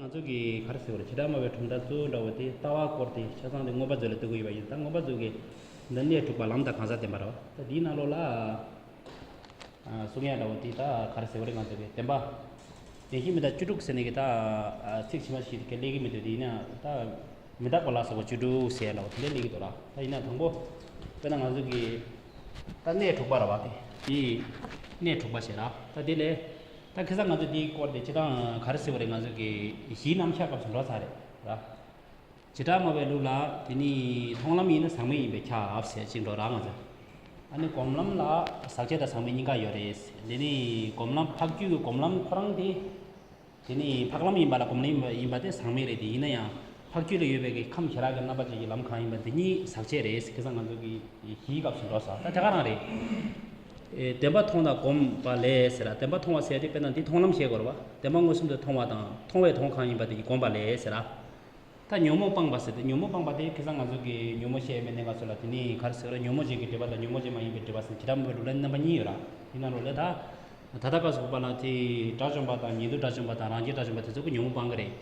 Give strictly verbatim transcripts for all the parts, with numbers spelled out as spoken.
ང་ཚོ་གི་ག་རེ་ཟེར་བ་རེད། བྱེ་བྲག་སྨྲ་བའི་གྲུབ་མཐའ་གཙོ་བོ་འདྲ་བོ་དེ་ལྟ་བ་སྐོར་དེ་ཆ་ཚང་དེ་མངོན་པ་མཛོད་ལ་གཏུག་གི་ཡོད་པ་ཡིན། ད་མངོན་པ་མཛོད་ཀྱི་འདི་གནས་དྲུག་པ་ལམ་དང་གང་ཟག་བདེན་པ་རེད་བ། ད་འདིའི་ནང་ལོགས་ལ་གསུང་ཡ་འདྲ་བོ་དེ་ད་ག་རེ་ཟེར་བ་རེད། ང་ཚོ་གི་བདེན་པ་བདེན་བཞི་མི་རྟག་བཅུ་དྲུག་ཟེར་ནས་གི་ད་ཚིག་ཕྱི་མ་ཞིག་གི་སླེབས་ཀྱི་མི་འདུག་དེ་ཡིན་ན་ད་མི་རྟག་པ་ལ་སོགས་པ་བཅུ་དྲུག་ཟེར་ཡ་འདྲ་བོ་དེ་འདྲ་སླེབས་ཀྱི་འདུག་ར། ད་ཡིན་ན་དང་པོ་དཔེར་ན་ང་ཚོ་གི་ད་གནས་དྲུག་པ་རེད་བ། དེ་དེ་གནས་དྲུག་པ་ཞེས་ར། ད་དེ་ལས། ད་ཁ་སང་ང་ཚོ་འདིའི་སྐོར་དེ་སྤྱིར་བཏང་ག་རེ་ཟེར་བ་རེད། ང་ཚོ་གི་གཞིའི་རྣམ་གཞག་སྐབས་སུ་འགྲོ་ཚར་རེད་ར། བྱེ་བྲག་སྨྲ་བའི་ལུགས་ལ་དེ་ནི་མཐོང་ལམ་ཡིན་ན་ཟག་མེད་ཡིན་པས་ཁྱབ་ཟེར་ཅིག་འགྲོ་ར་ང་ཚོ། ཨ་ནི་སྒོམ་ལམ་ལ་ཟག་བཅས་དང་ཟག་མེད་གཉིས་ཀ་ཡོད་རེད། དེ་ནི་སྒོམ་ལམ་འཕགས་རྒྱུད་ཀྱི་སྒོམ་ལམ་ཁོ་རང་དེ། དེ་ནི་འཕགས་ལམ་ཡིན་པ་ལ་སྒོམ་ལམ་ཡིན་པ་དེ་ཟག་མེད་རེད། དེ་ཡིན་ན་ཡང་འཕགས་རྒྱུད་ལ་ཡོད་པའི་གི་ཁམས་ཞི་རགས་ཀྱི་རྣམ་པ་ཅན་གྱི་ལམ་གང་ཡིན་པ་དེ་གཉིས་ཟག་བཅས་རེད། ཁ་སང་ང་ཚོ་གི་གཞིའི་སྐབས་སུ་འགྲོ་ས་ད་དེ་ག་རང་རེད། ཨེ། བདེན་པ་མཐོང་དང་སྒོམ་པ་ལས་ཟེར་ར། བདེན་པ་མཐོང་བ་ཟེར་དེ་དཔེར་ན་འདི་མཐོང་ལམ་བཤད་དགོས་རེད་བ། བདེན་པ་མངོན་སུམ་དུ་མཐོང་བ་དང་མཐོང་བའི་དོན་གང་ཡིན་པ་དེ་གཉིས་སྒོམ་པ་ལས་ཟེར་ར། ད་ཉོན་མོངས་སྤངས་པ་ཟེར་ཏེ། ཉོན་མོངས་སྤངས་པ་དེ་ཁ་སང་ང་ཚོ་གིས་ཉོན་མོངས་བཤད་ཡོད་མེད་གནས་སྐབས་སུ་ལ། དེ་ནི་ག་རེ་ཟེར་བ་རེད། ཉོན་མོངས་ཅན་གྱི་སྒྲིབ་པ་དང་ཉོན་མོངས་ཅན་མ་ཡིན་པའི་སྒྲིབ་པ་ཟེར་བྱེ་བྲག་སྨྲ་བའི་ལུགས་ལ་རྣམ་པ་གཉིས་ཡོད་ར། དེ་ནང་ལོགས་ལ་ད་ད་ལྟ་སྐབས་སུ་བབ་པ་ལ་དེ་དགྲ་བཅོམ་པ་དང་ཉན་ཐོས་དགྲ་བཅོམ་པ་དང་རང་རྒྱལ་དགྲ་བཅོམ་པ་དེ་ཚོ་གིས་ཉོན་མོངས་སྤང་གི་རེད།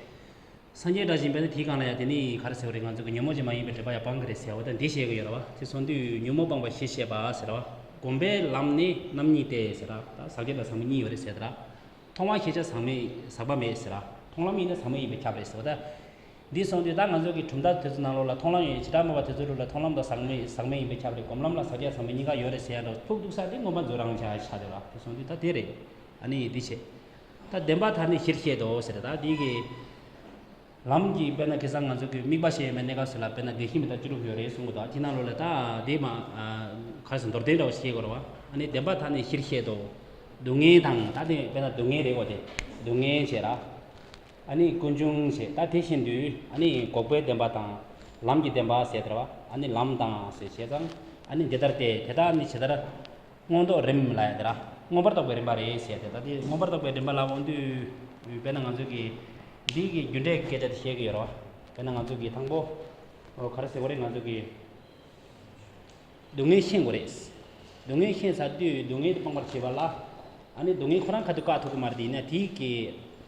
སངས་རྒྱས་དགྲ་བཅོམ་པས་ནི་དེའི་སྒང་ལ་ཡང་དེ་ནི་ག་རེ་ཟེར་བ་རེད། ང་ཚོ་གིས་ཉོན་མོངས་ཅན་མ་ཡིན་པའི་སྒྲིབ་པ་ཡང་སྤང་གི་རེད་ཟེར་བ་དང་འདི་བཤད་ཀྱི་ཡོད་ར་བ། དེ་སོང་དུས་ཉོན་མོངས་སྤངས་པ་ཞེས་བཤད་པ་ཟེར་བ། སྒོམ་པའི་ལམ་ནི་རྣམ་གཉིས་ཏེ་ཟེར་ར། ད་ཟག་བཅས་དང་ཟག་མེད་གཉིས་ཡོད་རེད་ཟེར་ད་ར། མཐོང་བ་ཞེས་བྱ་ཟག་མེད་ཟག་པ་མེད་ཟེར་ར། མཐོང་ལམ་ཡིན་ན་ཟག་མེད་ཡིན་པས་ཁྱབ་རེད་ཟེར་བ་ད། འདི་སོང་དུས་ད་ང་ཚོ་གི་གྲུབ་མཐའ་དེ་ཚོ་ནང་ལོགས་ལ་མཐོང་ལམ་ཡོད། བྱེ་བྲག་སྨྲ་བ་དེ་ཚོའི་ལུགས་ལ་མཐོང་ལམ་དང་ཟག་མེད་ཟག་མེད་ཡིན་པས་ཁྱབ་རེད། སྒོམ་ལམ་ལ་ཟག་བཅས་ཟག་མེད་གཉིས་ཀ་ཡོད་རེད་ཟེར་ཡ་འདྲ་ཐུག་ཐུག་ས་དེ་མངོན་པ་མཛོད་རང་ཆ་ཆ་དེ་ར། དེ་སོང་དུས་ད་དེ་རེད། ཨ་ནི་འདི་བྱེད། ད་བདེན་པ་མཐར་གནས་གཞིར་བཤད་དོ་ཟེར་ད་འདི་གི་ལམ་གྱི་དཔེར་ན་ཁ་སང་ང་ཚོ་གི་དམིགས་པ་བཤད་ཡོད་མེད་གནས་སྐབས་སུ་ལ་དཔེར་ན་བདེན་བཞི་མི་རྟག་བཅུ་དྲུག་ཡོད་རེད་གསུང་གི་འདུག་དེ་ནང་ལོགས་ལ་ད་དེ་མ་ག་རེ་ཟེར་མདོར་བསྟན་འདྲ་བོ་ཞིག་བཤད་དགོས་རེད་བ། ཨ་ནི་བདེན་པ་མཐར་གནས་གཞིར་བཤད་དོ། སྡུག་བསྔལ་དང་ད་དེ་དཔེར་ན་སྡུག་བསྔལ་རེད་བ། དེ་སྡུག་བསྔལ་བྱེད་ར། ཨ་ནི་ཀུན་འབྱུང་བྱེད། ད་དེ་བཞིན་དུ་ཨ་ནི་འགོག་པའི་བདེན་པ་དང་ལམ་གྱི་བདེན་པ་ཟེར་དེ་ར་བ། ཨ་ནི་ལམ་དང་ཟེར་བྱས་ཙང་ཨ་ནི་འདི་ལྟར་ཏེ། དེ་དག་ནི་ཇི་ལྟར་མངོན་རྟོགས་རིམ་ལ་ཡ་དེ་ར་མངོན་པར་རྟོགས་པའི་རིམ་པ་རེད་ཟེར་ཏེ། ད་དེ་མངོན་པར་རྟོགས་པའི་རིམ་པ་ལ་འོང་དུས་དཔེར་ན་ང་ཚོ་གི་འདི་གི་རྒྱུ་འབྲས་ཀྱི་སྐད་ཆ་དེ་བཤད་ཀྱི་ཡོད་རེད་བ། དཔེར་ན་ང་ཚོ་གི་དང་པོ་ག་རེ་ཟེར་དགོས་རེད། ང་ཚོ་གི་སྡུག་བསྔལ་ཤེས་དགོས་རེད། སྡུག་བསྔལ་ཤེས་ཚར་དུས་སྡུག་བསྔལ་དེ་སྤང་བར་བྱེད་པ་ལ། ཨ་ནི་སྡུག་བསྔལ་ཁོ་རང་ཁ་ཐུག་བཀག་ཐུབ་ཀྱི་མ་རེད། དེ་ཡིན་ན་དེའི་གི་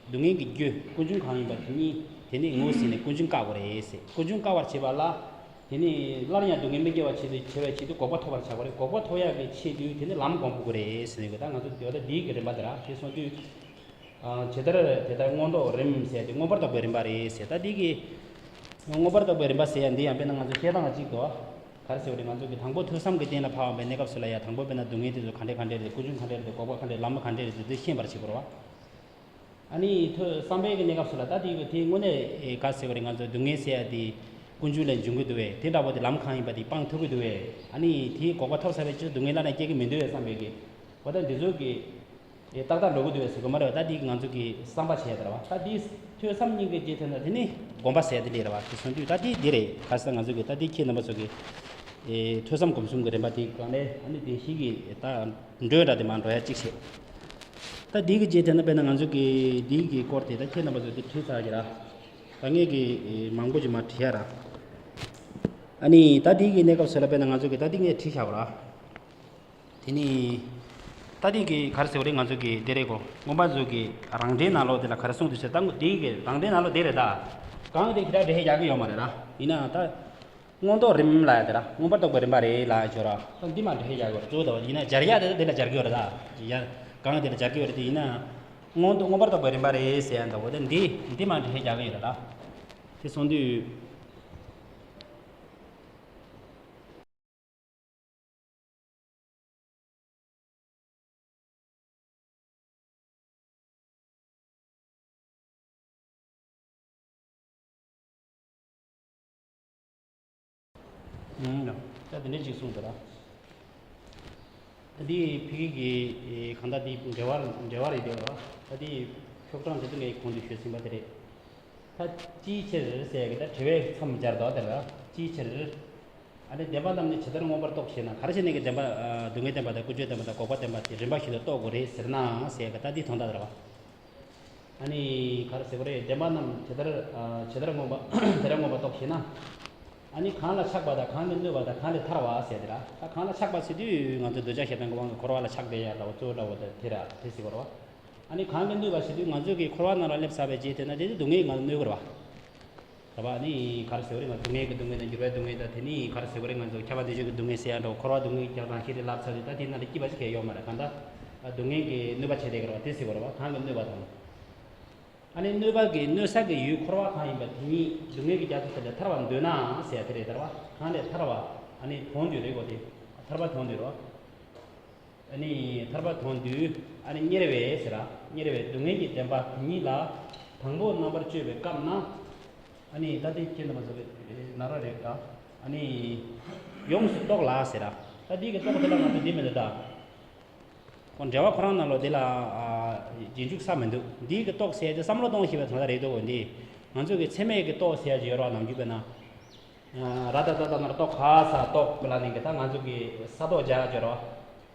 སྡུག་བསྔལ་གྱི་རྒྱུ་ཀུན་འབྱུང་གང་ཡིན་པ་དེ་ཉིད་དེ་ནི་ངོས་ཟིན་ནས་ཀུན་འབྱུང་བཀག་དགོས་རེད་ཟེར། ཀུན་འབྱུང་བཀག་པར་བྱེད་པ་ལ། དེ་ནི་སླར་ཡང་སྡུག་བསྔལ་མི་སྐྱེ་བར་བྱེད་དུ་བྱེད་པའི་ཆེད་དུ་འགོག་པ་ཐོབ་པར་བྱ་དགོས་རེད། འགོག་པ་ཐོབ་ཡག་གི་ཆེད་དུ་དེ་ནི་ལམ་སྒོམ་དགོས་རེད་ཟེར་ནས། ད་ང་ཚོ་དེ་བ་ད་འདིའི་གི་རིམ་པ་དེ་ར། དེ་སོང་དུས། ཨ། ཇི་ལྟར་དེ་ལྟར་མངོན་རྟོགས་རིམ་ཟེར་དེ་མངོན་པར་རྟོགས་པའི་རིམ་པ་རེད་ཟེར། ད་འདི་གི་མངོན་པར་རྟོགས་པའི་རིམ་པ་ཟེར་ཡ་འདི་ཡང་དཔེར་ན་ང་ཚོ་བཤད་སྟངས་གཅིག་ཏུ་ག་རེ་ཟེར་བ་རེད། ང་ཚོ་གི་དང་པོ་ཐོས་བསམ་གྱི་སྟེང་ལ་ཕབ་པའི་གནས་སྐབས་སུ་ལ་ཡ། དང་པོ་དཔེར་ན་སྡུག་བསྔལ་དེ་ཚོ་ག་འདྲས་ག་འདྲས་རེད། ཀུན་འབྱུང་ག་འདྲས་རེད། འགོག་པ་ག་འདྲས། ལམ་ག་འདྲས་རེད། འདི་ཤེས་པར་བྱེད་དགོས་རེད་བ། ཨ་ནི་ཐོས་བསམ་པའི་གི་གནས་སྐབས་སུ་ལ་ད་འདི་གི་དེ་དངོས་གནས་ག་ཟེར་བ་རེད། ང་ཚོ་སྡུག་བསྔལ་ཟེར་ཡ་དེ་ཀུན་འབྱུང་ལས་འབྱུང་གི་འདུག་བས། དེ་འདྲ་པོ་དེ་ལམ་གང་ཡིན་པ་དེ་སྤང་ཐུབ་ཀྱི་འདུག་བས། ཨ་ནི་དེའི་འགོག་པ་ཐོབ་ཚར་བའི་ཕྱིར་སྡུག་བསྔལ་བླ་ན་སྐྱེ་གི་མི་འདུག་བས་བསམ་པའི་གི་འོ་ད་འདི་ཚོ་གི་ཨེ། ཏག་ཏག་འགྲོ་གི་འདུག་བས་ཟེར་གི་མ་རེད་བ། ད་འདི་ང་ཚོ་གི་བསམ་པ་བྱས་དེ་རེད་བ། ད་འདི་ཐོས་བསམ་གཉིས་ཀའི་རྗེས་ཐོན་ན་དེ་ནི་སྒོམ་པ་ཟེར་དེ་འདྲས་རེད་བ། དེ་སོང་དུས་ད་འདི་འདི་རེད། ག་ས་ང་ཚོ་གི་ད་འདི་ཁྱེད་རྣམ་པ་ཚོ་གི་ཨེ། ཐོས་བསམ་སྒོམ་གསུམ་གི་རིམ་པ་དེ་གང་ལས་ཨ་ནི་བདེན་བཞི་གི་ད་འགྲོས་འདྲ་དེ་མར་འགྲོ་ཡ་གཅིག་བྱས། ད་འདི་གི་རྗེས་ཐོན་ན་དཔེར་ན་ང་ཚོ་གི་འདི་གི་སྐོར་དེ་ད་ཁྱེད་རྣམ་པ་ཚོ་འདི་བྲིས་ཚར་གི་ར། ད་ངས་གི་ཨེ། མང་པོ་ཅིག་མར་བྲིས་ཡ་ར། ཨ་ནི་ད་འདི་གི་གནས་སྐབས་སུ་ལ་དཔེར་ན་ང་ཚོ་གི་ད་འདི་ངས་བྲིས་བཞག་གོ་ར། དེ་ནི། ད་དེ་གི་ག་རེ་ཟེར་བ་རེད། ང་ཚོ་གི་དེ་རེད་གོ། མངོན་པ་མཛོད་ཀྱི་རང་འགྲེལ་ནང་ལོགས་དེ་ལ་ག་རེ་གསུངས་འདུག་ཟེར། ད་དེ་གི་རང་འགྲེལ་ནང་ལོགས་དེ་རེད་ད། གང་དེ་གི་ད་འགྲེལ་བཤད་རྒྱག་གི་ཡོད་མ་རེད་ད། ཡིན་ན་ད། མངོན་རྟོགས་རིམ་ལ་ཡ་དེ་ར། མངོན་པར་རྟོགས་པའི་རིམ་པ་རེད་ལ་ཡ་ཅོ་ར། ད་འདི་མ་འགྲེལ་བཤད་རྒྱག་གི་ཡོད་རེད། གཙོ་བོ་ད་བ་ཡིན་ན་སྦྱར་ཡ་དེ་ད་དེ་ལ་སྦྱར་གི་ཡོད་རེད་ད། ཡ། གང་དེ་ལ་སྦྱར་གི་ཡོད་རེད་དེ་ཡིན་ན། མངོན་རྟོགས་མངོན་པར་རྟོགས་པའི་རིམ་པ་རེད་ཟེར་ཡ་འདྲ་བོ་དེ་འདི་འདི་མ་འགྲེལ་བཤད་རྒྱག་གི་ཡོད་རེད་ད། དེ་སོང་དུས། ད་དེ་འདྲ་ཅིག་གསུངས་འདུག་ར། ད་འདི་ཕ་གི་གི་གང་ལྟར་འདི་འགྲེལ་བ་འགྲེལ་བ་རེད་འདུག་ར། ད་འདི་ཤོག་གྲངས་དེ་ཚོ་ངས་གོང་དུ་ཞུས་ཟིན་པ་དེ་རེད། ད་ཅིའི་ཕྱིར་ཟེར་གི་ད་དྲི་བའི་མཚམས་སྦྱར་དོ་དེ་ལ་ཅིའི་ཕྱིར། ཨ་ནི་བདེན་པ་རྣམས་ནི་ཇི་ལྟར་མངོན་པར་རྟོགས་ཞེ་ན། ག་རེ་བྱས་ནས་ཀྱི་བདེན་པ། ཨ། སྡུག་བསྔལ་བདེན་པ་དང་ཀུན་འབྱུང་བདེན་པ་དང་འགོག་པ་བདེན་པ་དེ་རིམ་པ་བཞིན་དུ་རྟོགས་དགོས་རེད་ཟེར་ན་ཟེར་གི་ད་འདི་དོན་དག་རེད་བ། ཨ་ནི་ག་རེ་ཟེར་དགོས་རེད། བདེན་པ་རྣམས་ཇི་ལྟར། ཨ། ཇི་ལྟར་མངོན་པ་དེ་ལྟར་མངོན་པར་རྟོགས་ཞེ་ན། ཨ་ནི་གང་ལ་ཆགས་པ་དང་གང་ལས་གནོད་པ་དང་གང་ལས་ཐར་བ་ཟེར་དེ་ར། ད་གང་ལ་ཆགས་པ་ཟེར་དུས་ང་ཚོ་འདོད་ཆགས་ཞེ་སྡང་གི་དབང་གིས་འཁོར་བ་ལ་ཆགས་བསྡད་ཡ་འདྲ་བོ་གཙོ་བོ་འདྲ་བོ་དེ་དེ་ར་དེ་ཟེར་དགོས་རེད་བ། ཨ་ནི་གང་གིས་གནོད་པ་ཟེར་དུས་ང་ཚོ་གི་འཁོར་བ་ནང་ལ་སླེབས་ཚར་བའི་རྗེས་དེ་ན་དེ་ནི་སྡུག་བསྔལ་གྱིས་ང་ཚོ་གནོད་ཀྱི་རེད་བ། རེད་བ། ཨ་ནི་ག་རེ་ཟེར་བ་རེད། ང་སྡུག་བསྔལ་གྱི་སྡུག་བསྔལ་དང་འགྱུར་བའི་སྡུག་བསྔལ་དང་དེ་ནི་ག་རེ་ཟེར་བ་རེད། ང་ཚོ་ཁྱབ་པ་འདོད་ཆགས་ཀྱི་སྡུག་བསྔལ་ཟེར་ཡ་འདྲ་བོ། འཁོར་བ་སྡུག་བསྔལ་གྱི་རྒྱགས་དང་ཤེས་རིག་བསླབ་ཚར་དུས་ད་དེ་ནང་ལ་སྐྱིད་པ་ཞིག་གང་ཡང་ཡོད་མ་རེད། གང་ལྟར་སྡུག་བསྔལ་གྱིས་གནོད་པ་བྱས་བསྡད་ཀྱི་རེད་བ། དེ་ཟེར་དགོས་རེད་བ། གང་གིས་གནོད་པ་དང་། ཨ་ནི་གནོད་པ་གི་གནོད་ས་གི་ཡུལ་འཁོར་བ་གང་ཡིན་པ་དེ་ཉིད་སྡུག་བསྔལ་གྱི་རྒྱ་མཚོ་དེ་ལས་ཐར་བར་འདོད་ནའང་ཟེར་ཡ་དེ་རེད་ད་ར་བ། གང་ལས་ཐར་བ། ཨ་ནི་དོང་དུ་རེད་གོ་དེ། ཐར་པ་དོང་དུ་རོ། ཨ་ནི་ཐར་པ་དོང་དུ། ཨ་ནི་གཉེར་བས་ཟེར་ར། གཉེར་བས་སྡུག་བསྔལ་གྱི་བདེན་པ་དེ་ཉིད་ལ་དང་པོ་རྣམ་པར་དཔྱོད་པའི་སྐབས་ན། ཨ་ནི་ད་དེ་ཁྱེད་རྣམ་པ་ཚོ་གི་ན་ར་རེད་ད། ཨ་ནི་ཡོངས་སུ་རྟོག་ལ་ཟེར་ར། ད་འདི་གི་རྟོག་དེ་ལ་ང་ཚོ་འདི་མི་འདུག་ད། ཁོ་འགྲེལ་བ་ཁོ་རང་ནང་ལོགས་འདི་ལ་ཨ་རྗེས་འཇུག་ས་མི་འདུག་འདི་གི་རྟོག་ཟེར་དེ་བསམ་བློ་གཏོང་ཤེས་པའི་དོན་དག་རེད་འདུག་འདི་ང་ཚོ་གི་ཚད་མའི་གི་རྟོག་ཟེར་ཡ་ཅིག་ཡོད་ར། ནམ་རྒྱུན་དཔེར་ན། ར་ད་ད་ད་ན་ར་རྟོག་ག་ས་རྟོག་ལ་ནི་གི་ད་ང་ཚོ་གི་ས་རྟོག་བྱ་ཡ་ཅིག་ཡོད་ར།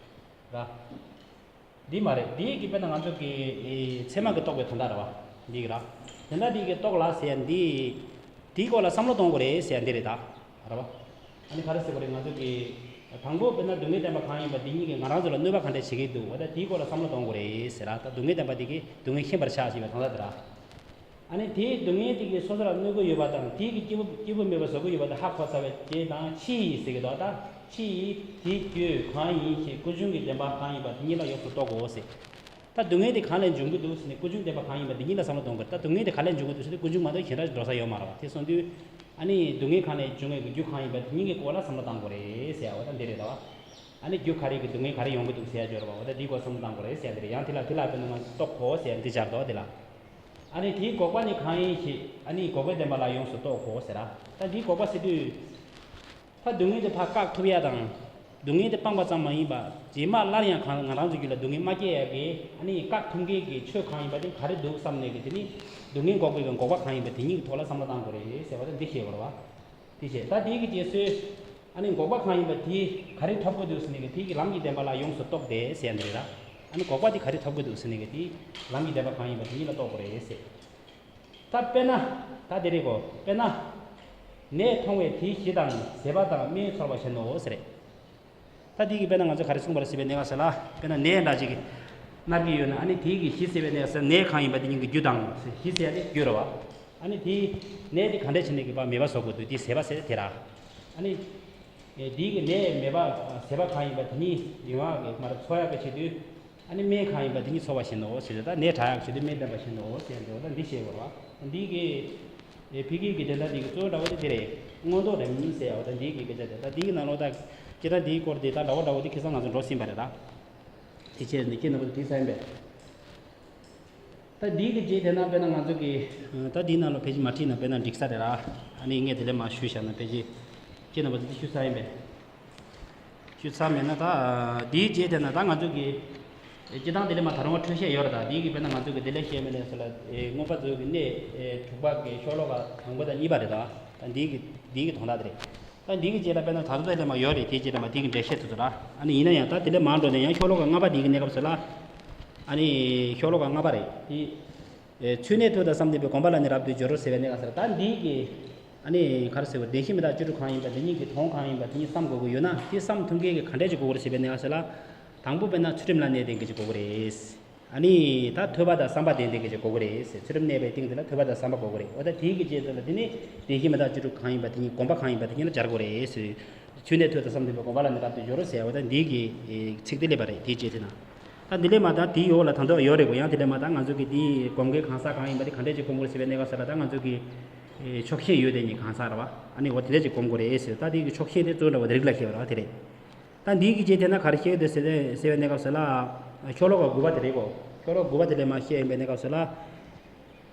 ར། འདི་མ་རེད། འདི་གི་དཔེར་ན་ང་ཚོ་གི་ཚད་མ་གི་རྟོག་པའི་དོན་དག་རེད་བ། འདི་གི་ར། དེ་འདྲ་འདི་གི་རྟོག་ལ་ཟེར་ཡ་འདི། དེའི་སྐོར་ལ་བསམ་བློ་གཏོང་དགོས་རེད་ཟེར་ཡ་འདི་རེད་ད། རེད་བ། ཨ་ནི་ག་རེ་ཟེར་དགོས་རེད། ང་ཚོ་གི་དང་པོ་དཔེར་ན་སྡུག་བསྔལ་བདེན་པ་གང་ཡིན་པ་འདི་ཉིད་ཀྱིས་ང་རང་ཚོ་ལ་གནོད་པ་ག་འདྲ་བྱེད་ཀྱི་འདུག་འོ་ད་དེའི་སྐོར་ལ་བསམ་བློ་གཏོང་དགོས་རེད་ཟེར་ར། ད་སྡུག་བསྔལ་བདེན་པ་འདི་གིས་སྡུག་བསྔལ་ཤེས་པར་བྱ་ཞེས་པའི་དོན་དག་དེ་ར། ཨ་ནི་དེའི་སྡུག་བསྔལ་དེ་གིས་སོ་སོ་ལ་གནོད་ཀྱི་ཡོད་པ་དང་། དེའི་གི་སྐྱིད་པོ་སྐྱིད་པོ་མེད་པ་བཟོ་གི་ཡོད་པ་དེ་ཧ་གོ་ཚར་བའི་རྗེས་དང་། ཕྱིས་ཟེར་གི་འདུག་ད་ཕྱིས་དེའི་རྒྱུ་གང་ཡིན་ཞེས་ཀུན་འབྱུང་གི་བདེན་པ་གང་ཡིན་པ་དེ་ཉིད་ལ་ཡོངས་སུ་རྟོག་གོ་ཟེར། ད་སྡུག་བསྔལ་དེ་གང་ལས་འབྱུང་གི་འདུག་ཟེར་ནས་ཀུན་འབྱུང་བདེན་པ་གང་ཡིན་པ་དེ་ཉིད་ལ་བསམ་བློ་གཏོང་དགོས། ད་སྡུག་བསྔལ་དེ་ག་ལས་འབྱུང་གི་འདུག་ཟེར་དུས་ཀུན་འབྱུང་མ་གཏོགས་གཞན་དག་ཅིག་འགྲོ་ས་ཡོད་མ་རེད་བ། དེ་སོང་དུས་ཨ་ནི་སྡུག་བསྔལ་གང་ལས་འབྱུང་བའི་རྒྱུ་གང་ཡིན་པ་དེ་ཉིད་ཀྱི་སྐོར་ལ་བསམ་བློ་གཏོང་དགོས་རེད་ཟེར་བ་ད་འདི་རེད་ད་བ། ཨ་ནི་རྒྱུ་ག་རེ་གི་སྡུག་བསྔལ་ག་རེ་ཡོང་གི་འདུག་ཟེར་ཡ་ཅིག་ཡོད་རེད་བ། འོ་ད་འདིའི་སྐོར་བསམ་བློ་གཏོང་དགོས་རེད་ཟེར་ཡ་འདི་རེད། ཡང་དེ་ལ་དེ་ལ་དཔེར་ན་ང་ཚོ་རྟོག་གོ་ཟེར་ཡ་འདི་སྦྱར་འདུག་དེ་ལ། ཨ་ནི་དེའི་འགོག་པ་ནི་གང་ཡིན་ཞེས། ཨ་ནི་འགོག་པའི་བདེན་པ་ལ་ཡོངས་སུ་རྟོག་གོ་ཟེར་ར། ད་འདིའི་འགོག་པ་ཟེར་དུས། ད་སྡུག་བསྔལ་དེ་ཕར་བཀག་ཐུབ་ཡ་དང་། སྡུག་བསྔལ་དེ་སྤངས་པ་ཙམ་མ་ཡིན་པ། རྗེས་མ་སླར་ཡང་གང་ང་རང་ཚོ་རྒྱུད་ལ་སྡུག་བསྔལ་མ་སྐྱེ་ཡ་གི་ཨ་ནི་བཀག་ཐུབ་མཁན་གྱི་ཆོས་གང་ཡིན་པ་དེ་ག་རེ་འདུག་བསམ་ནས་གི་དེ་ནི་སྡུག་བསྔལ་འགོག་པའི་གི་འགོག་པ་གང་ཡིན་པ་དེ་ཉིད་ཀྱི་ཐོག་ལ་བསམ་བློ་གཏང་དགོས་རེད་ཟེར་བ་དེ་འདི་ཤེས་དགོས་རེད་བ། དེ་བྱས་ད་དེའི་གི་རྗེས་སུ་ཨ་ནི་འགོག་པ་གང་ཡིན་པ་དེ་ག་རེ་ཐོབ་དགོས་འདུག་ཟེར་ནས་གི་དེའི་གི་ལམ་གྱི་བདེན་པ་ལ་ཡོངས་སུ་རྟོག་སྟེ་ཟེར་ཡ་འདི་རེད་ད། ཨ་ནི་འགོག་པ་དེ་ག་རེ་ཐོབ་དགོས་འདུག་ཟེར་ནས་གི་དེའི་ལམ་གྱི་བདེན་པ་གང་ཡིན་པ་དེ་ཉིད་ལ་རྟོག་དགོས་རེད་ཟེར། ད་དཔེར་ན། ད་དེ་རེད་གོ། དཔེར་ན། ནད་མཐོང་བས་དེའི་གཞི་དང་ཟད་པ་དང་རྨེན་ཚོར་བ་བཞིན་ནོ་ཟེར། ད་དེ་གི་དཔེར་ན་ང་ཚོས་ག་རེ་གསུངས་པ་རེད་ཟེར་བའི་གནས་སྐབས་སུ་ལ། དཔེར་ན་ནད་འདྲ་ཅིག་གིས་མནར་གྱི་ཡོད་ན། ཨ་ནི་དེའི་གི་གཞི་ཟེར་བའི་གནས་སྐབས་སུ་ནད་གང་ཡིན་པ་དེ་ཉིད་ཀྱི་རྒྱུ་དང་། གཞི་ཟེར་ཡ་དེ་རྒྱུ་རེད་བ། ཨ་ནི་དེའི་ནད་དེ་ག་འདྲ་བྱས་ནས་གི་ཕར་མེད་པ་བཟོ་དགོས་འདུག་དེ་ཟད་པ་ཟེར་དེ་ར། ཨ་ནི། དེའི་གི་ནད་མེད་པ་ཟད་པ་གང་ཡིན་པ་དེ་ཉིད་ཡོང་བ་གི་མར་འཚོ་ཡག་གི་ཆེད་དུ། ཨ་ནི་སྨན་གང་ཡིན་པ་དེ་ཉིད་འཚོ་བ་བཞིན་ནོ་ཟེར་ཏེ། ད་ནད་དྲག་ཡག་ཆེད་དུ་སྨན་བསྟེན་པ་བཞིན་ནོ་ཟེར་ཏེ། འོ་ད་འདི་བཤད་དགོས་རེད་བ། འདི་གི་ཕ་གི་གི་དེ་འདྲ་འདི་གི་གཙོ་བོ་འདྲ་བོ་དེ་དེ་རེད། མངོན་རྟོགས་རིམ་ཟེར་ཡ། འོ་ད་འདི་གི་སྐད་ཆ་དེ། ད་འདི་གི་ནང་ལོགས་ད་སྐད་ཆ་འདིའི་སྐོར་དེ་ད་འདྲ་བོ་འདྲ་བོ་དེ་ཁ་སང་ང་ཚོ་འགྲོ་ཟིན་པ་རེད་ད། དེ་བྱས་ནས་ཁྱེད་རྣམ་པ་ཚོ་དེ་ས་ཡིན་པས། ད་འདི་གི་རྗེས་དེ་ན་དཔེར་ན་ང་ཚོ་གི། ད་འདིའི་ནང་ལ་ཕལ་ཆེར་མ་བྲིས་ན་དཔེར་ན་འགྲིག་ས་རེད་ར། ཨ་ནི་ངས་དེ་ལས་མར་ཞུས་བཞག་ན་ཕལ་ཆེར་ཁྱེད་རྣམ་པ་ཚོ་འདི་ཞུ་ས་ཡིན་པས། ཞུ་ས་མེད་ན་ད། འདིའི་རྗེས་དེ་ན་ད་ང་ཚོ་གི། སྤྱི་བཏང་དེ་ལས་མར་ད་རུང་འཕྲོས་བཤད་ཡོད་རེད་ད། འདི་གི་དཔེར་ན་ང་ཚོ་གི་དེ་ལས་བཤད་མེད་ལས་སོ་ལ། མངོན་པ་མཛོད་ཀྱི་གནས་དྲུག་པ་གི་ཤོ་ལོ་ཀ་དང་པོ་དང་གཉིས་པ་རེད་ད། ད་འདི་གི་འདི་གི་དོན་དག་དེ་རེད། ད་འདི་གི་རྗེས་ལ་དཔེར་ན་ད་ལྟ་དེ་ལས་མར་ཡོད་རེད། དེའི་རྗེས་ལ་མར་འདི་གི་འགྲེལ་བཤད་དུ་དུ་ར། ཨ་ནི་ཡིན་ན་ཡང་ད་དེ་ལས་མར་འགྲོ་ནས་ཡང་ཤོ་ལོ་ཀ་ལྔ་པ་འདི་གི་གནས་སྐབས་སུ་ལ། ཨ་ནི་ཤོ་ལོ་ཀ་ལྔ་པ་རེད་དེ། ཚུལ་གནས་ཐོས་དང་བསམ་ལྡན་པས། གོམས་པ་ལ་ནི་རབ་ཏུ་སྦྱོར་ཟེར་བའི་གནས་སྐབས་སུ་ལ། ད་འདི་གི་ཨ་ནི་ག་རེ་ཟེར་བ། བདེན་བཞི་མི་རྟག་བཅུ་དྲུག་གང་ཡིན་པ་དེ་ཉིད་ཀྱི་དོན་གང་ཡིན་པ་དེ་ཉིད་བསམ་དགོས་ཀྱི་ཡོད་ན། དེ་བསམ་ཐུབ་མཁན་གྱི་ག་འདྲས་ཅིག་དགོས་ཀྱི་རེད་ཟེར་བའི་གནས་སྐབས་སུ་ལ། དང་པོ་དཔེར་ན་ཚུལ་ཁྲིམས་ལ་གནས་ལྡན་མཁན་ཅིག་དགོས་ཀྱི་རེད། ཨ་ནི་ད་ཐོས་པ་དང་བསམ་པ་ལྡན་ལྡན་གྱི་ཅིག་དགོས་ཀྱི་རེད་ཟེར། ཚུལ་ཁྲིམས་གནས་པའི་སྟེང་དེ་ལ་ཐོས་པ་དང་བསམ་པ་དགོས་ཀྱི་རེད། འོ་ད་དེའི་གི་རྗེས་དེ་ལ་དེ་ནི་བདེན་བཞི་མི་རྟག་བཅུ་དྲུག་གང་ཡིན་པ་དེ་ཉིད་གོམས་པ་གང་ཡིན་པ་དེ་ཉིད་ལ་སྦྱར་དགོས་རེད་ཟེར། ཚུལ་གནས་ཐོས་དང་བསམ་ལྡན་པས། གོམས་པ་ལ་ནི་རབ་ཏུ་སྦྱོར་ཟེར། འོ་ད་འདིའི་གི་ཚིག་དེ་སླེབས་པ་རེད། དེའི་རྗེས་དེ་ན། ད་འདི་ལས་མ་ད་དེའི་འོག་ལ་ད་དུང་ཡོད་རེད་གོ། ཡང་དེ་ལས་མ་ད་ང་ཚོ་གི་དེའི་གོམས་འགལ་གང་ཟག་གང་ཡིན་པ་དེ་ག་འདྲས་ཅིག་གོམས་དགོས་ཟེར་བའི་གནས་སྐབས་སུ་ལ། ད་ང་ཚོ་གི་ཕྱོགས་ཞེན་ཡོད་དེ་ཉིད་གང་ཟག་རེད་བ། ཨ་ནི་འོ་དེ་འདྲས་ཅིག་གོམས་དགོས་རེད་ཟེར། ད་དེའི་གི་ཕྱོགས་ཞེན་དེ་གཙོ་བོ་འདྲ་བོ་དེ་རིགས་ལ་བཤད་པ་རེད་བ། དེ་རེད། ད་འདིའི་གི་རྗེས་དེ་ན་ག་རེ་བཤད་ཡོད་དེ་ཟེར་ཟེར་བའི་གནས་སྐབས་སུ་ལ། ཤོ་ལོ་ཀ་དགུ་པ་དེ་རེད་གོ། ཤོ་ལོ་ཀ་དགུ་པ་དེ་ལས་མ་བཤད་ཡིན་པའི་གནས་སྐབས་སུ་ལ།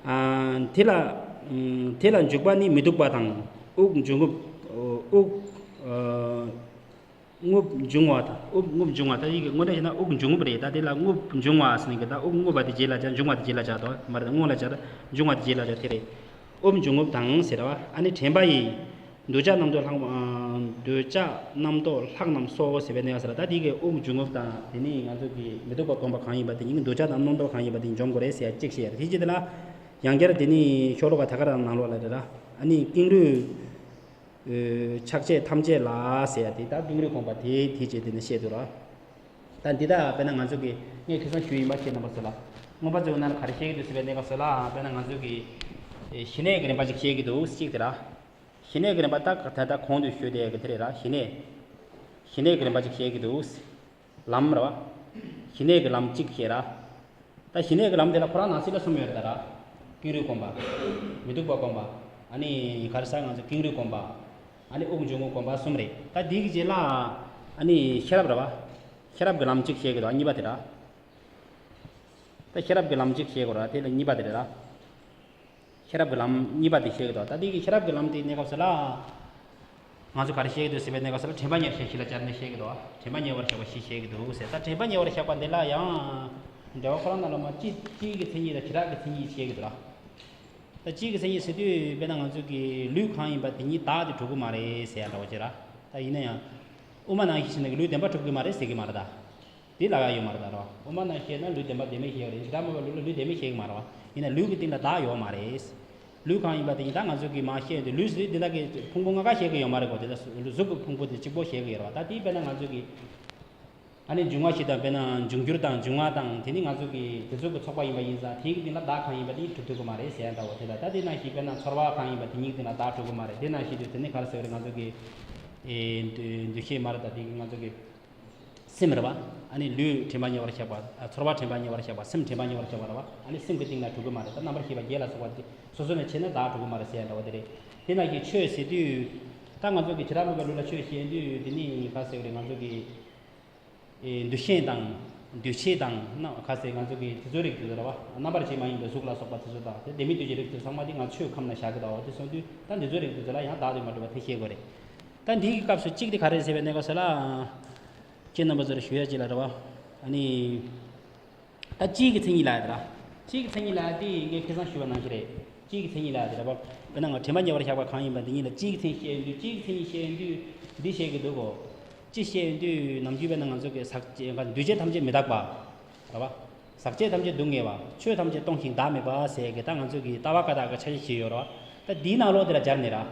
ཨ། དེ་ལ། ཨམ། དེ་ལ་འཇུག་པ་ནི་མི་སྡུག་པ་དང་། དབུགས་འབྱུང་རྔུབ། དབུགས། ཨ། རྔུབ་འབྱུང་བ་དང་། དབུགས་རྔུབ་འབྱུང་བ། ད་ཡི་གེ་དངོས་གནས་བྱས་ན་དབུགས་འབྱུང་རྔུབ་རེད། ད་དེ་ལ་རྔུབ་འབྱུང་བ་ཟེར་ནས་གི། ད་དབུགས་རྔུབ་པ་དེ་རྗེས་ལ་སྦྱར། འབྱུང་བ་དེ་རྗེས་ལ་སྦྱར་དོ། མ་རེད། རྔུབ་ལ་སྦྱར། འབྱུང་བ་དེ་རྗེས་ལ་སྦྱར། དེ་རེད། དབུགས་འབྱུང་རྔུབ་དང་ཟེར་བ། ཨ་ནི་དྲན་པ་ཡིས། འདོད་ཆགས་རྣམ་རྟོག་ལྷག་ཨ། འདོད་ཆགས་རྣམ་རྟོག་ལྷག་རྣམས་སོ་ཟེར་བའི་གནས་སྐབས་སུ་ལ། ད་དེ་གི་དབུགས་འབྱུང་རྔུབ་དང་། དེ་ནི་ང་ཚོ་གི་མི་སྡུག་པ་གོམས་པ་གང་ཡིན་པ་དེ་ཉིད་འདོད་ཆགས་དང་རྣམ་རྟོག་གང་ཡིན་པ་དེ་འཇོམས་དགོས་རེད་ཟེར་ཡ་གཅིག་བཤད་ཡ་རེད། དེ་རྗེས་དེ་ལ་ཡང་བསྐྱར་དེ་ནི་ཤོ་ལོ་ཀ་ད་ག་རང་ནང་ལོགས་ལ་རེད་ར། ཨ་ནི་ཀེང་རུས་ཨ་ཕྱག་རྒྱ་ཐམས་ཅད་ལ་ཟེར་ཡ་དེ། ད་ཀེང་རུས་གོམས་པ་དེ་དེ་བྱས་དེ་ནི་བཤད་འདུག་ར། ད་འདི་དག་དཔེར་ན་ང་ཚོ་གི་ངས་ཁ་སང་ཞུས་ཡིན་པ། ཁྱེད་རྣམ་པ་ཚོ་ལ། མངོན་པ་མཛོད་ནང་ལ་ག་རེ་བཤད་ཀྱི་འདུག་ཟེར་བའི་གནས་སྐབས་སུ་ལ། དཔེར་ན་ང་ཚོ་གི་ཞི་གནས་ཀྱི་རིམ་པ་ཅིག་བཤད་ཀྱི་འདུག་གཅིག་དེ་ར། ཞི་གནས་ཀྱི་རིམ་པ་ད་ད་ལྟ་གོང་དུ་ཞུས་དེ་གི་དེ་རེད་ར། ཞི་གནས། ཞི་གནས་ཀྱི་རིམ་པ་ཅིག་བཤད་ཀྱི་འདུག་ལམ་ར་བ། ཞི་གནས་ཀྱི་ལམ་གཅིག་བཤད་ར། ད་ཞི་གནས་ཀྱི་ལམ་དེ་ལ་ཁོ་རང་ནང་གསེས་ལ་གསུམ་ཡོད་རེད་ད་ར། ཀེང་རུས་སྒོམ་པ། མི་སྡུག་པ་སྒོམ་པ། ཨ་ནི་ག་རེ་ཟེར་ང་ཚོ་ཀེང་རུས་སྒོམ་པ། ཨ་ནི་དབུགས་འབྱུང་རྔུབ་སྒོམ་པ་གསུམ་རེད། ད་འདི་གི་རྗེས་ལ་ཨ་ནི་ཤེས་རབ་ར་བ། ཤེས་རབ་ཀྱི་ལམ་གཅིག་བཤད་ཀྱི་འདུག་གཉིས་པ་དེ་ར། ད་ཤེས་རབ་ཀྱི་ལམ་གཅིག་བཤད་དགོས་ར། དེ་ལ་གཉིས་པ་དེ་རེད་ད། ཤེས་རབ་ཀྱི་ལམ་གཉིས་པ་དེ་བཤད་ཀྱི་འདུག་ད་དེ་གི་ཤེས་རབ་ཀྱི་ལམ་དེ་གནས་སྐབས་སུ་ལ། ང་ཚོ་ག་རེ་བཤད་ཀྱི་འདུག་ཟེར་བའི་གནས་སྐབས་སུ་ལ་དྲན་པ་ཉེར་ཞག་གཞི་ལ་སྦྱར་ནས་བཤད་ཀྱི་འདུག་དྲན་པ་ཉེ་བར་བཞག་པ་བཞི་བཤད་ཀྱི་འདུག་ཟེར། ད་དྲན་པ་ཉེ་བར་བཞག་པ་འདི་ལ་ཡང་། འགྲེལ་པ་ཁོ་རང་ནང་ལ་མ་སྤྱི་སྤྱིའི་གི་མཚན་ཉིད་དང་བྱེ་བྲག་གི་མཚན་ཉིད་བཤད་ཀྱི་འདུག་ལ། ད་སྤྱིའི་གི་མཚན་ཉིད་ཟེར་དུས་དཔེར་ན་ང་ཚོ་གི་ལུས་གང་ཡིན་པ་དེ་ཉིད་བདག་དེ་གྲུབ་ཀྱི་མ་རེད་ཟེར་ཡ་འདྲ་བོ་ཅིག་ར། ད་ཡིན་ན་ཡང་། དབུ་མ་ནང་བཞིན་བྱས་ན་གི་ལུས་བདེན་པ་གྲུབ་ཀྱི་མ་རེད་ཟེར་གྱི་མ་རེད་ད། དེ་ལབ་ཡ་ཡོད་མ་རེད་ད་རོ། དབུ་མ་ནང་བཞིན་བྱས་ན་ལུས་བདེན་པ་བདེན་མེད་བཤད་ཡོད་རེད། བྱེ་བྲག་སྨྲ་བའི་ལུགས་ལ་ལུས་བདེན་མེད་བཤད་ཀྱི་མ་རེད་བ། ཡིན་ན་ལུས་ཀྱི་སྟེང་ལ་བདག་ཡོད་མ་རེད། ལུས་གང་ཡིན་པ་དེ་ཡིན་ད་ང་ཚོ་གིས་མ་བཤད་དུས་ལུས་ཟེར་དུས་འདི་དག་གི་ཕུང་པོ་ལྔ་ཀ་བཤད་ཀྱི་ཡོད་མ་རེད་གོ། དེ་ལ་གཟུགས་ཀྱི་ཕུང་པོ་དེ་གཅིག་པོ་བཤད་ཀྱི་ཡོད་རེད་བ། ད་དེ་དཔེར་ན་ང་ཚོ་གིས། ཨ་ནི་འབྱུང་བ་བཞི་དང་དཔེར་ན་འབྱུང་འགྱུར་དང་འབྱུང་བ་དང་དེ་ནི་ང་ཚོ་གི་དེ་ཚོ་གི་ཚོགས་པ་ཡིན་པ་ཡིན་ཙང་དེའི་གི་སྟེང་ལ་བདག་གང་ཡིན་པ་དེ་གྲུབ་ཐུབ་ཀྱི་མ་རེད་ཟེར་ཡ་འདྲ་བོ་དེ་ལ། ད་དེ་ནང་བཞིན་དཔེར་ན་ཚོར་བ་གང་ཡིན་པ་དེ་ཉིད་སྟེང་ལ་བདག་གྲུབ་ཀྱི་མ་རེད། དེ་ནང་བཞིན་དུ་དེ་ནི་ག་རེ་ཟེར་བ་རེད། ང་ཚོ་གི་ཨེ་འདུ་འདུ་ཤེས་མ་རེད། ད་དེ་གི་ང་ཚོ་གི་སེམས་རེད་བ། ཨ་ནི་ལུས་དྲན་པ་ཉེ་བར་བཞག་པ། ཚོར་བ་དྲན་པ་ཉེ་བར་བཞག་པ། སེམས་དྲན་པ་ཉེ་བར་བཞག་པ་རེད་བ། ཨ་ནི་སེམས་ཀྱི་སྟེང་ལ་གྲུབ་ཀྱི་མ་རེད། ད་རྣམ་པར་ཤེས་པ་བརྒྱད་ལ་སོགས་པ་དེ་སོ་སོ་ནས་བྱས་ན་བདག་གྲུབ་ཀྱི་མ་རེད་ཟེར་ཡ་འདྲ་བོ་དེ་རེད། དེ་ནང་བཞིན་ཆོས་ཟེར་དུས། ད་ང་ཚོ་གི་བྱེ་བྲག་སྨྲ་བའི་ལུགས་ལ་ཆོས་བཤད་དུས་དེ་ནི་ག་ཟེར་བ་རེད། ང་ཚོ་གི་ཨེ་འདུ་ཤེས་དང་། འདུ་བྱེད་དང་ན་ག་ཟེར། ང་ཚོ་གི་དེ་ཚོའི་རིགས་དེ་ཚོ་རེད་བ། རྣམ་པར་ཤེས་མ་ཡིན་པའི་གཟུགས་ལ་སོགས་པ་དེ་ཚོ་དང་དེ་ལྡན་མིན་འདུ་བྱེད་རིགས་དེ་ཚང་མ་དེ་ང་ཆོས་ཁམས་ན་བཞག་གི་འདུག་བ། དེ་སོང་དུས་ད་འདི་ཚོའི་རིགས་དེ་ཚོ་ལ་ཡང་བདག་ཏུ་མ་གྲུབ་པ་དེ་ཤེས་དགོས་རེད། ད་འདི་གི་སྐབས་སུ་གཅིག་དེ་ག་རེ་ཟེར་བའི་གནས་སྐབས་སུ་ལ། ཁྱེད་རྣམ་པ་ཚོར་ཞུ་ཡ་གཅིག་ལ་རེད་བ། ཨ་ནི། ད་སྤྱིའི་གི་མཚན་ཉིད་ལ་ཡ་དེ་ར། སྤྱིའི་གི་མཚན་ཉིད་ལ་ཡ་དེ་ངས་ཁ་སང་ཞུས་པ་ནང་བཞིན་རེད། སྤྱིའི་གི་མཚན་ཉིད་ལ་ཡ་དེ་རེད་བ། དཔེར་ན་ང་དྲན་པ་ཉེ་བར་བཞག་པ་གང་ཡིན་པ་འདི་ཉིད་ལ་སྤྱིའི་གི་མཚན་ཉིད་བཤད་ཡོང་དུས། སྤྱིའི་གི་མཚན་ཉིད་བཤད་ཡོང་དུས་འདི་བཤད་ཀྱི་འདུག་གོ། སྤྱི་བཤད་ཡོང་དུས་ནམ་རྒྱུན་དཔེར་ན་ང་ཚོ་གི་ཟག་བཅས་འདུས་བྱས་ཐམས་ཅད་མི་རྟག་པ། རེད་བ། ཟག་བཅས་ཐམས་ཅད་སྡུག་བསྔལ་བ། ཆོས་ཐམས་ཅད་སྟོང་ཞིང་བདག་མེད་པ་ཟེར་གི་ད་ང་ཚོ་གི་ལྟ་བ་བཀའ་རྟགས་ཀྱི་ཆ་ཤས་ཤིག་ཡོད་རེད་བ། ད་འདིའི་ནང་ལོགས་དེ་ལ་སྦྱར་ནས་ར།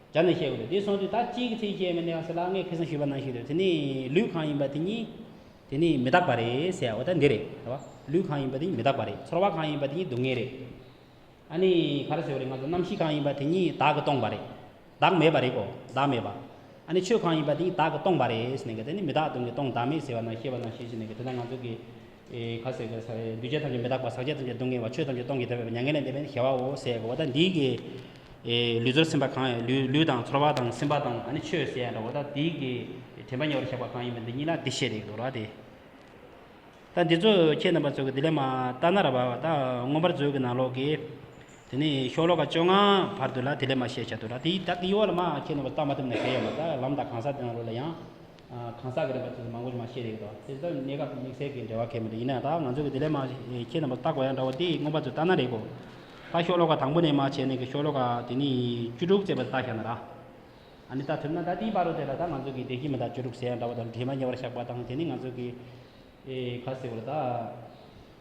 སྦྱར་ནས་བཤད་དགོས་རེད། དེ་སོང་དུས་ད་སྤྱིའི་གི་མཚན་བཤད་མི་ནས་ཟེར་ལ་ངས་ཁ་སང་ཞུས་པ་ནང་བཞིན་རེད། དེ་ནི་ལུས་གང་ཡིན་པ་དེ་ཉིད། དེ་ནི་མི་རྟག་པ་རེད་ཟེར་བ་ད་འདི་རེད། རེད་བ། ལུས་གང་ཡིན་པ་དེ་ཉིད་མི་རྟག་པ་རེད། ཚོར་བ་གང་ཡིན་པ་དེ་ཉིད་སྡུག་བསྔལ་རེད། ཨ་ནི་ག་རེ་ཟེར་བ་རེད། ང་ཚོ་རྣམ་ཤེས་གང་ཡིན་པ་དེ་ཉིད་བདག་གིས་སྟོང་པ་རེད། བདག་མེད་པ་རེད་གོ། བདག་མེད་པ། ཨ་ནི་ཆོས་གང་ཡིན་པ་དེ་ཉིད་བདག་གིས་སྟོང་པ་རེད་ཟེར་ནས་གི་དེ་ནི་མི་རྟག་སྡུག་བསྔལ་སྟོང་བདག་མེད་ཟེར་བ་ནང་བཤད་པ་ནང་བཤད་ཀྱི་ནས་གི་དེ་ལྟར་ང་ཚོ་གི། ཨེ་ག་ཟེར་གི་ཟེར་འདུས་བྱས་ཐམས་ཅད་མི་རྟག་པ། ཟག་བཅས་ཐམས་ཅད་སྡུག་བསྔལ་བ། ཆོས་ཐམས་ཅད་སྟོང་ཞིང་བདག་མེད་པ། མྱ་ངན་ལས་འདས་པའི་ཞི་བའོ་ཟེར་གོ་བ་ད་འདིའི་གི། ཨེ་ལུས་ཚོར་སེམས་པ་གང་ཡང་ལུས་ལུས་དང་ཚོར་བ་དང་སེམས་པ་དང་ཨ་ནི་ཆོས་ཟེར་ཡ་འདྲ་བོ་ད་འདིའི་གི་དྲན་པ་ཉེ་བར་བཞག་པ་གང་ཡིན་པ་འདི་གཉིས་ལ་འདི་བཤད་རེད་འདུག་ར་དེ། ད་འདི་ཚོ་ཁྱེད་རྣམ་པ་ཚོ་གི་འདི་ལས་མ་ལྟ་ན་ར་བ་ད་མངོན་པ་མཛོད་ཀྱི་ནང་ལོགས་ཀྱི། དེ་ནས་ཤོ་ལོ་ཀ་བཅོ་ལྔ་བར་དུ་ལ་དེ་ལས་མ་བཤད་བྱ་འདུག་ར་དེ། ད་འདི་འོག་ལ་མ་ཁྱེད་རྣམ་པ་ལྟ་མ་ཐུབ་ན་གལ་ཡོད་མ་ད་ལམ་དང་གང་ཟག་དེ་ནང་ལོགས་ལ་ཡང་། གང་ཟག་གི་རིམ་པ་དེ་ཚོ་མང་པོ་ཞིག་མ་བཤད་རེད་དོ། དེ་ཚོ་གནས་སྐབས་དམིགས་བསལ་གྱི་འབྲེལ་བ་གལ་མི་འདུག་ཡིན་ན་ད་ང་ཚོ་གི་དེ་ལས་མ་ཁྱེད་རྣམ་པ་ལྟ་དགོས་ཡ་འདྲ་བོ་དེ་མངོན་པ་མཛོད་ལྟ་ན་རེད་གོ། ད་ཤོ་ལོ་ཀ་དང་པོ་ནས་མ་བྱས་ནས་གི་ཤོ་ལོ་ཀ་དེ་ནི་བཅུ་དྲུག་བྱས་པ་ལྟ་བཞག་ན་ར། ཨ་ནི་ལྟ་ཐུབ་ན་ད་དེའི་བར་དུ་དེ་ལ་ད་ང་ཚོ་གི་བདེན་བཞི་མི་རྟག་བཅུ་དྲུག་ཟེར་ཡ་འདྲ་བོ་དང་དྲན་པ་ཉེ་བར་བཞག་པ་དང་དེ་ནི་ང་ཚོ་གི་ཨེ་ག་ཟེར་བ་ད།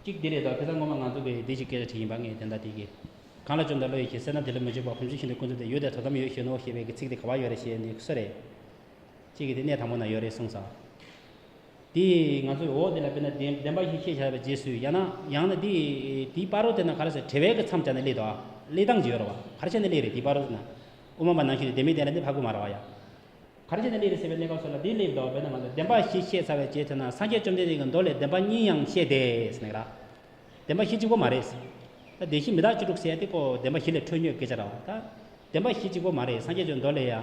གཅིག་འདི་རེད་དོ། ཁ་སང་སྔོན་མ་ང་ཚོ་གི་འདི་ཅིག་སྐད་ཆ་དྲིས་ཡིན་པ་ངས་དེ་འདྲ་དེ་གི། གང་ལ་བཅོམ་ལྡན་བློ་ཡིས་ཁྱེད། བསོད་ནམས་བདེ་ལེགས་མི་འཇིགས་པ། གོམས་བྱུང་ཤིན་ཏུ་ཀུན་རྫོབ་བདེ། ཡུལ་དེར་དོ་དམ་ཡོད་ཞེས་ནོ་ཞེས་པའི་གི་ཚིག་དེ་ག་པར་ཡོད་རེད་ཞེས་ནས་སུ་རེད། གཅིག་གིས་དེ་གནས་དང་པོ་ན་ཡོད་རེད་གསུངས་སོང་། དེ་ང་ཚོའི་འོག་དེ་ལ་དཔེར་ན་བདེན་བདེན་པ་བཞི་བཤད་བྱ་བའི་རྗེས་སུ་ཡང་ན་ཡང་ན་དེ་དེའི་བར་དུ་དེ་ན་ག་རེ་ཟེར་དྲི་བའི་གི་མཚམས་སྦྱར་ནས་སླེབས་དོ། སླེབས་སྟངས་ཅིག་ཡོད་རེད་བ། ག་རེ་བྱས་ནས་སླེབས་རེད་དེའི་བར་དུ་ན། དབུ་མ་པ་ནང་བཞིན་དུ་བདེན་མེད་བདེན་ལ་འདི་ཕ་གུ་མ་རེད་བ་ཡ། ག་རེ་བྱས་ནས་སླེབས་རེད་ཟེར་བའི་གནས་སྐབས་སུ་ལ་འདི་སླེབས་འདུག་དཔེར་ན་ང་ཚོ་བདེན་པ་བཞི་བཤད་ཚར་བའི་རྗེས་དེ་ན་སངས་རྒྱས་བཅོམ་ལྡན་འདས་ཀྱི་མདོ་ལས་བདེན་པ་གཉིས་ཡང་བཤད་དེ་ཟེར་ནས་ར། བདེན་པ་བཞི་གཅིག་པོ་མ་རེད། ད་བདེན་བཞི་མི་རྟག་བཅུ་དྲུག་ཟེར་ཡ་དེ་ཀོ་བདེན་པ་བཞི་ལས་འཕྲོས་མྱོང་སྐད་ཆ་ར་བ་ད། བདེན་པ་བཞི་གཅིག་པོ་མ་རེད། སངས་རྒྱས་བཅོམ་མདོ་ལས་ཡ།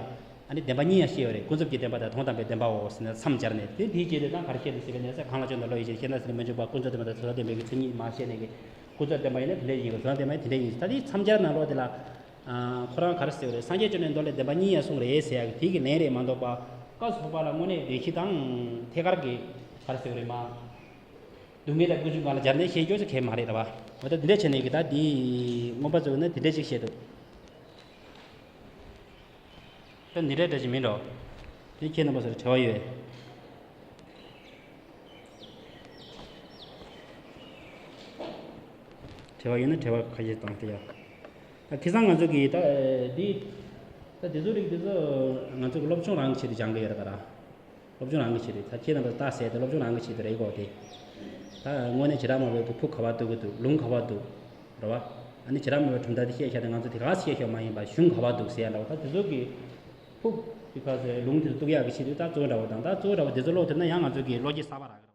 ཨ་ནི་བདེན་པ་གཉིས་ཡང་བཤད་ཡོད་རེད། ཀུན་རྫོབ་ཀྱི་བདེན་པ་དང་དོན་དམ་པའི་བདེན་པའོ་ཟེར་ནས་མཚམས་སྦྱར་ནས་དེ་དེའི་རྗེས་དེ་ད་ག་རེ་བཤད་འདུག་ཟེར་བའི་གནས་ས་གང་ལ་བཅོམ་ལྡན་བློ་ཡིས་ཁྱེད། བསོད་ནམས་བདེ་ལེགས་མི་འཇིགས་པ། ཀུན་རྫོབ་བདེན་པ་དང་དོན་དམ་བདེན་པའི་གི་མཚན་ཉིད་མ་བཤད་ནས་གི་ཀུན་རྫོབ་བདེན་པ་ཡིན་ན་དེ་འདྲ་ཡིན། དོན་དམ་བདེན་པ་ཡིན་དེ་འདྲ་ཡིན། ད་དེ་མཚམས་སྦྱར་ནང་ལོགས་དེ་ལ། ཁོ་རང་ག་རེ་ཟེར་བ་རེད། སངས་རྒྱས་བཅོམ་ལྡན་འདས་མདོ་ལས་བདེན་པ་གཉིས་ཡང་གསུངས་རེད་ཟེར་ཡག་གི་དེ་གི་ལན་རེད་མ་གཏོགས་པ། སྐབས་སུ་བབ་པ་ལ་དངོས་གནས་བདེན་བཞི་དང་ཐད་ཀར་གྱི་ག་རེ་ཟེར་བ་རེད་མ། སྡུག་བསྔལ་དང་ཀུན་འབྱུང་གང་ལ་སྦྱར་ནས་བཤད་རྒྱུ་ཅིག་གལ་མ་རེད་ར་བ། འོ་ད་འདི་འདྲ་བྱས་ནས་གི་ད་འདི་མངོན་པ་མཛོད་ན་འདི་འདྲ་ཅིག་བཤད་འདུག་ད་འདི་འདྲ་འདྲ་ཅིག་མིན་འགྲོ། དེ་ཁྱེད་རྣམ་པ་ཚོར་དྲི་བ་ཡོད། དྲི་བ་ཡོད་ན་དྲི་བ་ཁ་ཤས་བཏང་སྟེ་ཡ། ད་ཁ་སང་ང་ཚོ་གིས་ད་འདི། ད་འདི་ཚོ་རིགས་འདི་ཚོ་ང་ཚོ་གི་སློབ་སྦྱོང་རང་གི་ཆེད་དུ་སྦྱང་གི་ཡོད་རེད་ད་ར། སློབ་སྦྱོང་རང་གི་ཆེད་དུ་ད་ཁྱེད་རྣམ་པ་ལྟ་ཟེར་ཏེ་སློབ་སྦྱོང་རང་གི་ཆེད་དུ་རེད་གོ་དེ། ད་དངོས་གནས་བྱེ་བྲག་སྨྲ་བའི་ཕུགས་ག་པར་འདུག་གི་འདུག་ལུང་ག་པར་འདུག་རེད་བ། ཨ་ནི་བྱེ་བྲག་སྨྲ་བའི་གྲུབ་མཐའ་དེ་བཤད་བཞག་དེ་ང་ཚོ་དེ་ག་བཤད་ཞོག་མ་ཡིན་པ་གཞུང་ག་པར་འདུག་ཟེར་ཡ་འདྲ་བ། ད་དེ་ཚོ་གི་ཕུགས་དེ་ག་ཟེར་ལུང་དེ་ཚོ་གཏུག་ཡག་གི་ཆེད་དུ་ད་གཙོ་བོ་འདྲ་བོ་དང་ད་གཙོ་བོ་འདྲ་བོ་དེ་ཚོ་ཀློག་ཐུབ་ན་ཡང་ང་ཚོ་གི་བློ་སྐྱེད་གསར་པ་རག་གི་རེད།